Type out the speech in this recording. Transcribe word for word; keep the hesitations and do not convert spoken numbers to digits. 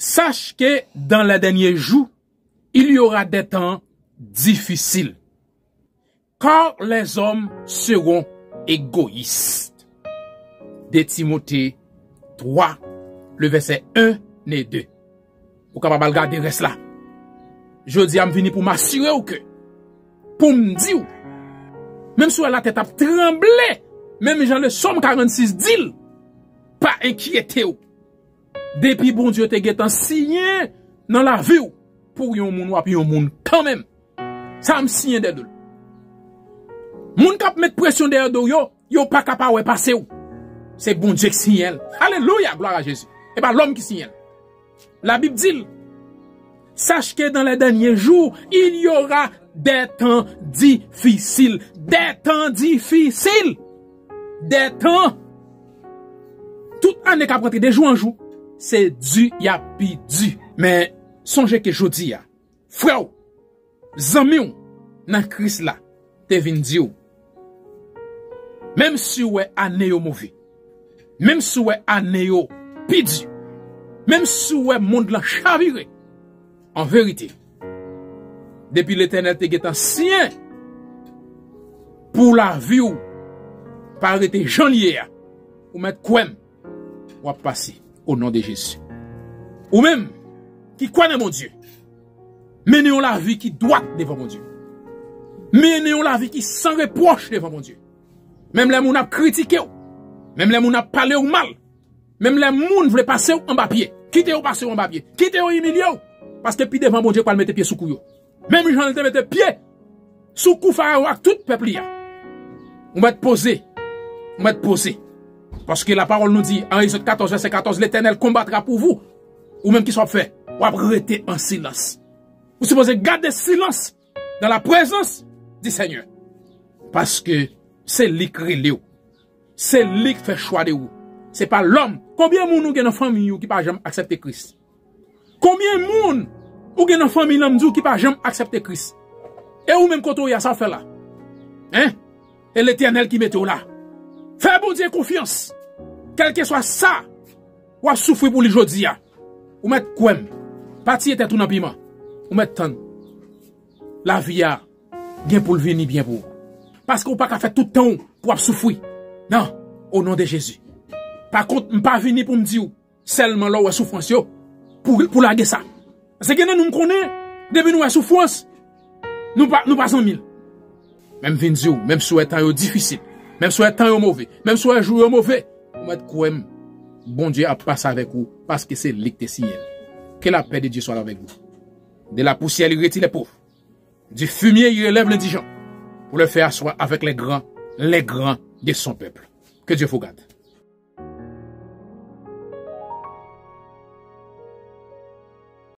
Sache que dans les derniers jours, il y aura des temps difficiles, car les hommes seront égoïstes. De Timote twa, le vèsè en e de. Ou kapab al gade rès la. Jodi a, m vini pou m asire w ke, pou m di w, menm si w wè latè t ap tranble, menm jan le Sòm karannsis di l, pa enkyete w. Depi Bondye te gentan siyen nan lavi w, pou yon moun w ap yon moun kanmenm. Sa m siyen dèyè do l. Moun k ap met presyon dèyè do w yo, yo pa ka pa wè pase w. Se Bondye ki siyen l. Alelouya, glwa a Jezi. E pa lòm ki siyen l. Labib di l, sache que dans les derniers jours, il y aura des temps difficiles. Des temps difficiles. Des temps. Tout ane k ap rantre de jou an jou, se di y ap pi di. Men, sonje ke jodi a, frè w, zanmi w nan Kris la te vin di w, menm si w wè ane yo move, menm si w wè ane yo pi di, menm si w wè mond lan chavire, an verite, depi Letènèl te gentan siyen pou lavi w pa rete jan l ye a, ou mèt kwè m, w ap pase, o non de Jezi. Ou menm ki kwè nan Bondye, mennen yon lavi ki dwat devan Bondye. Mennen yon lavi ki san repwòch devan Bondye. Menm lè moun ap kritike w, menm lè moun ap pale w mal, menm lè moun vle pase w anba pye, kite yo pase w anba pye, kite yo imilye w, paske pi devan Bondye pral mete pye sou kou yo. Menm jan l te mete pye sou kou Farawon ak tout pèp li a. Ou mèt poze. Ou mèt poze. Paske lapawòl nou di, an Egzòd katòz, vèsè katòz, Letènèl konbatra pou vou. Ou menm ki sa w ap fè? W ap rete an silans. Ou sipoze gade silans dans la présence du Seigneur. Paske se li k rele w. Se li k fè chwa de ou. Se pa lòm. Konbyen moun ou gen nan fanmi ou ki pa janm aksepte Kris? Konbyen moun ou gen nan fanmi lan m di w ki pa janm aksepte Kris? E ou menm kote w ye a, sa w fè la? Hein? E Letènèl ki mete w la. Fè Bondye konfyans. Kèlkeswa sa w ap soufri pou li jodi a, ou mèt kwè m. Pa tiye tèt ou nan piman. Ou mèt tann. Lavi a gen pou l vini byen pou ou. Paske ou pa ka fè tout tan w pou w ap soufri. Non, o non de Jezi. Pa kont, m pa vini pou m di w sèlman lè w wè soufrans yo, pou, pou lage sa. Paske gen nan nou m konnen, depi nou wè soufrans, nou pa, nou pa zanmi l. Men m vin di w, menm si w wè tan yo difisil, menm si w wè tan yo move, menm si w wè jou yo move, ou mèt kwè m, Bondye ap pase avèk ou, paske se li k te siyen l. Que la paix de Dieu soit avec vous. De la poussière, il retire les pauvres. Du fumier, il relève l'indigent, pour le faire asseoir avec les grands, les grands de son peuple. Que Dieu vous garde.